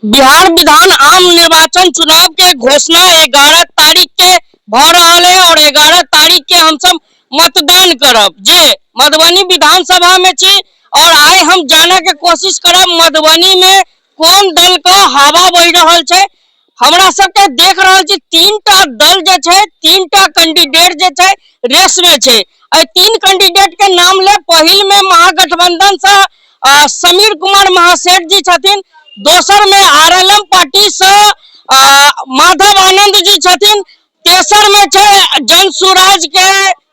बिहार विधान आम निर्वाचन चुनाव के घोषणा 11 तारीख के भऽ रहल है और 11 तारीख के हमसब मतदान करब जे मधुबनी विधानसभा में छी और आइ हम जाने के कोशिश करब मधुबनी में कोन दल के हवा बहि रहल छै। हमरा सबके देख रहल छी तीन टा दल जे छै, तीन टा कैंडिडेट जे छै रेस में छै। एहि तीन कैंडिडेट के नाम ले पहिल में महागठबंधन से समीर कुमार महासेठ जी छथिन, दोसर में आरएलएम पार्टी से माधव आनंद जी छथिन, तेसर में छै जन सुराज के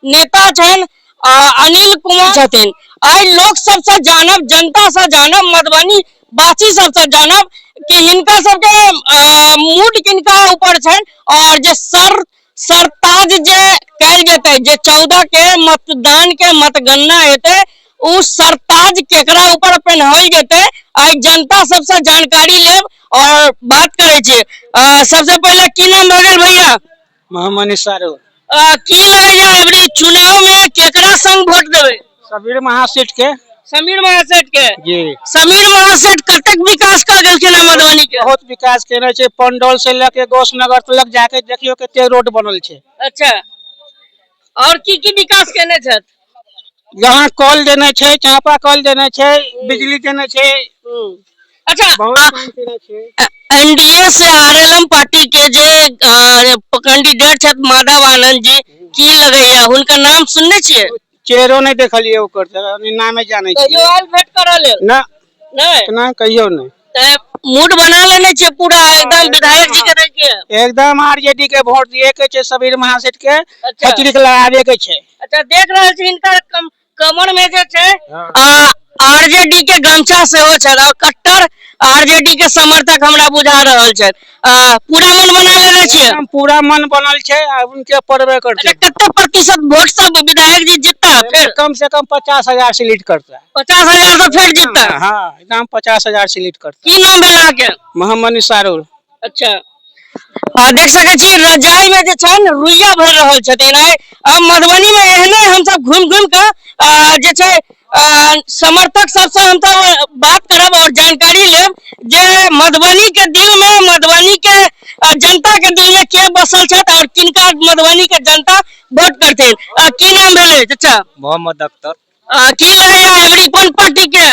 नेता छनि अनिल कुमार छथिन। आइ लोक सबसे जानब, जनता से जानब, मधुबनी वासी सबसे जानब कि हिनका सबके मूड किनका ऊपर छनि और जे सरताज जे कयल जेतै, जे 14 के मतदान के मतगणना हेतै, उ सरताज केकरा ऊपर पहनाओल जेतै। आइ जनता सबसे जानकारी लेब और बात करै छी। सबसे पहिले की नाम भऽ गेल भैया? मोहम्मद निसारू। की लगैया अबरी चुनाव में केकरा संग वोट देबै? समीर महासेठ के। समीर महासेठ के? जी। समीर महासेठ कतेक विकास कऽ गेलखिन हँ मधुबनी के? बहुत विकास केने छै। पंडौल से लऽ के गोसनगर तक जाके देखियौ कते रोड बनल छै। अच्छा, और की की विकास केने छथि? यहाँ कल देने छै, चापा कल देने छै, बिजली देने छै। अच्छा, बहुत काम केने छै। एनडीए से आरएलएम पार्टी के जे कैंडिडेट छथि माधव आनंद जी, की लगैया हुनकर नाम सुनने छियै? चेहरो नहि देखलियै ओकर, नामे जानै कहियो छियै। आयल भेंट करऽ लेल? ना। नहि? ना, कहियो नहि। तऽ मूड बना लेने छियै पूरा एकदम विधायक जी के दै के? एकदम आरजेडी के वोट दिए के छै, समीर महासेठ के। अच्छा। खचरी के लगाबे के छै। अच्छा, देख रहल छी हिनकर कमर में जे छै आरजेडी के गमछा सेहो छै और कट्टर आरजेडी के समर्थक हमरा बुझा रहल छै। पूरा मन बना लेने छियै? एकदम पूरा मन बनल छै आ उनके पड़बे करते। अच्छा, कते प्रतिशत वोट सब विधायक जी जीतता फिर? कम से कम 50,000 से लीड करता। 50,000 से फिर जीतता? हाँ, एकदम 50,000 से लीड करता। की नाम भेल अहाँके? मोहम्मद निसारुल। अच्छा, देख सकै छी रजाई में जे छनि रुइया भरि रहल छथिन। आइ मधुबनी में एहने हमसब घुमि घुमि कऽ जे छै समर्थक सबसँ हमसब बात करब और जानकारी लेब जे मधुबनी के दिल में, मधुबनी के जनता के दिल में के बसल छथि और किनका मधुबनी के जनता वोट करथिन। की नाम भेलै चाचा? मोहम्मद अख्तर। की लगैया एबरी कोन पार्टी के?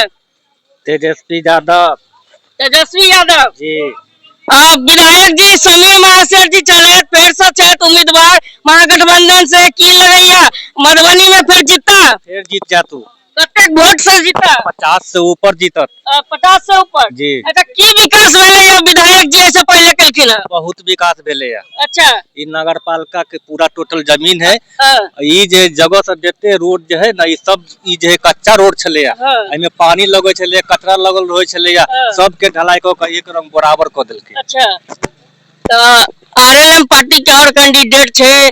तेजस्वी यादव। तेजस्वी यादव जी। विधायक जी समीर महासेठ जी चले फिर से छथि उम्मीदवार महागठबंधन से, की लगैया मधुबनी में फिर जीता? फिर जीत जातू। कतेक वोट से जीता? 50 से ऊपर जीतत। 50 से ऊपर? जी। अच्छा, की विकास भेलै या विधायक जी ऐसे पहले केलखिन हँ? बहुत विकास भेलै या। अच्छा। ई नगर पालिका के पूरा टोटल जमीन है। हाँ। ई जे जगह सब जते रोड जे है ना, ई सब ई जे है कच्चा रोड छलै या। हाँ। एहिमे पानी लगै छलै, कचरा लगल रहै छलै या। हाँ। सबके ढलाई कऽ के एक रंग बराबर कऽ देलकै। अच्छा, तऽ आरएलएम पार्टी के और कैंडिडेट छै,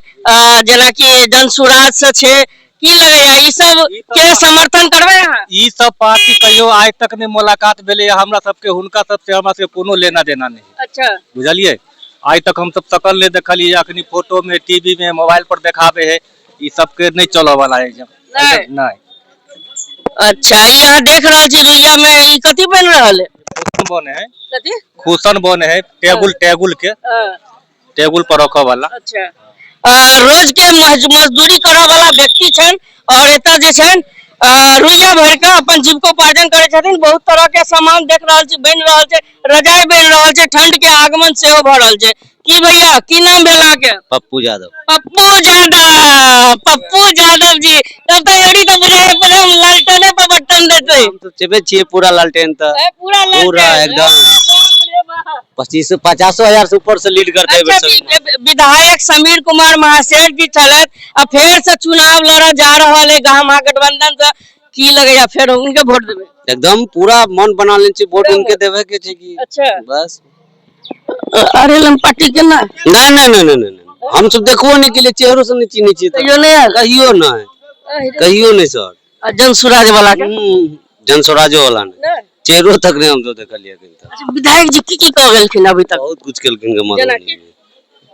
जेनाकि जनसुराज से छै, की लगैया ई सब के समर्थन करबै अहाँ? ई सब पार्टी कहियो आइ तक नहि मुलाकात भेलै हमरा सबके, हुनका सबसे हमरा सबके कोनो लेना देना नहि। अच्छा। बुझलियै, आइ तक हम सब शकल नहि देखलियै, अखनी फोटो में, टीवी में, मोबाइल पर देखाबे है, ई सबके नहि चलऽ वाला है। नहि? नहि। अच्छा, ई अहाँ देख रहल छी रुइया में ई कथी बनि रहल है? खुशन बने है। कथी? खुशन बने है, टेबुल, टेबुल के। हाँ। टेबुल पर रखऽ वाला। अच्छा, रोज के मजदूरी करऽ वाला व्यक्ति छनि और एतऽ जे छनि रुइया भरि कऽ अपन जीविकोपार्जन करै छथिन। बहुत तरह के सामान देख रहल छी बनि रहल छै, रजाई बनि रहल छै, ठंड के आगमन सेहो भऽ रहल छै। की भैया, की नाम भेल अहाँके? पप्पू यादव। पप्पू यादव, पप्पू यादव जी, तब तऽ एड़ी तऽ बुझाइ पड़े हम लालटेने पर बटन देतै। हम तऽ चेबे छियै पूरा लालटेन तऽ। पूरा लालटेन। पूरा एकदम। 25-50 हजार से ऊपर से लीड करते। अच्छा, विधायक समीर कुमार महासेठ जी छलथि आ फेर से चुनाव लड़ऽ जा रहल है गाम महागठबंधन से, की लगैया फेर उनके वोट देबै? एकदम पूरा मन बना लेने छी, वोट उनके देवे के छै की। अच्छा। बस। आरएलएम पार्टी के ना? नहीं नहीं नहीं नहीं नहीं नहीं। हम सब देखबो नहीं के लिए, चेहरो से नहीं चिन्है छियै तऽ। कहियो नहि आयल? कहियो नहीं, कहियो नहीं सर। आ जन सुराज वाला के? जन स्वराजो वाला नहीं। नहि? चेहरो तक नहीं हम तो देखलियै अखन तक। अच्छा, विधायक जी की की कऽ गेलखिन अभी तक? बहुत कुछ केलखिन गे जेना मधुबनी में।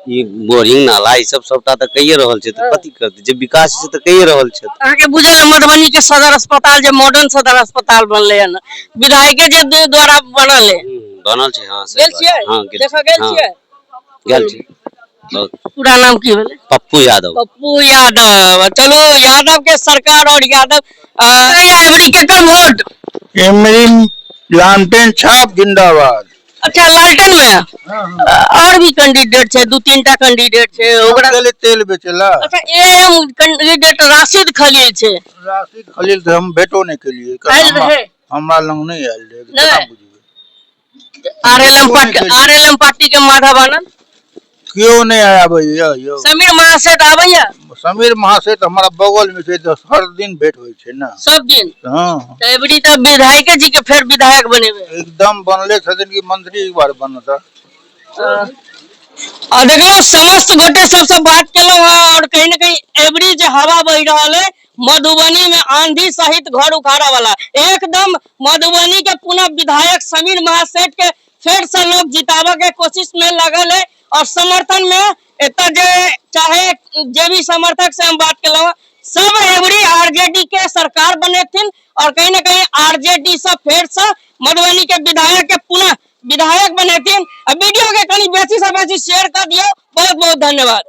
ई बोरिंग नाला ई सब सबटा तऽ कहिए रहल छै, तऽ कथी करतै, जे विकास छै तऽ कहिए रहल छै। अहाँके बुझल है मधुबनी के सदर अस्पताल जे मॉडर्न सदर अस्पताल बनलै हन, विधायके जे द्वारा बनल है? बनल छै, हँ, सही गेल बात। छियै? हँ, गेल देखऽ छी। गेल हँ, छियै? गेल छी बहुत। पूरा नाम की भेलै? पप्पू यादव। पप्पू यादव। चलू, यादव के सरकार और यादव एबरी केकर वोट? एमरी लालटेन छाप जिंदाबाद। अच्छा, लालटेन में और भी कैंडिडेट छै, दू तीन टा कैंडिडेट छै ओकरा। गेलै तेल बेचेला। अच्छा, एम कैंडिडेट राशिद खलील छै। राशिद खलील से हम भेटो नहि केलियै। आयल हमरा रहै? हमरा लग नहि आयल रहै। नहि? केना बुझबै? आरएलएम पार्टी, आरएलएम पार्टी के माधव आनंद। केओ नहि आबैया यौ। समीर महासेठ आबैया? समीर महासेठ हमारा बगल में छै, तऽ हर दिन भेंट होइ छै ने। सब दिन? हँ। तऽ एबरी तऽ विधायके जी के फेर विधायक बनेबै। एकदम बनले छथिन कि मंत्री एक बार बनता। आ देखलहुँ, समस्त गोटे सबसँ बात केलहुँ हँ और कहीं ने कहीं एबरी जे हवा बहि रहल है मधुबनी में, आंधी सहित घर उखाड़ा वाला, एकदम मधुबनी के पुनः विधायक समीर महासेठ के फेर से लोग जिताबऽ के कोशिश में लगल है। और समर्थन में एतऽ जे चाहे जे भी समर्थक से हम बात केलहुँ हँ, सब एबरी आरजेडी के सरकार बनेथिन और कहीं ना कहीं आरजेडी से फेर से मधुबनी के विधायक के पुनः विधायक बनेथिन। आ वीडियो के कनी बेसी से बेसी शेयर कर दियौ। बहुत बहुत धन्यवाद।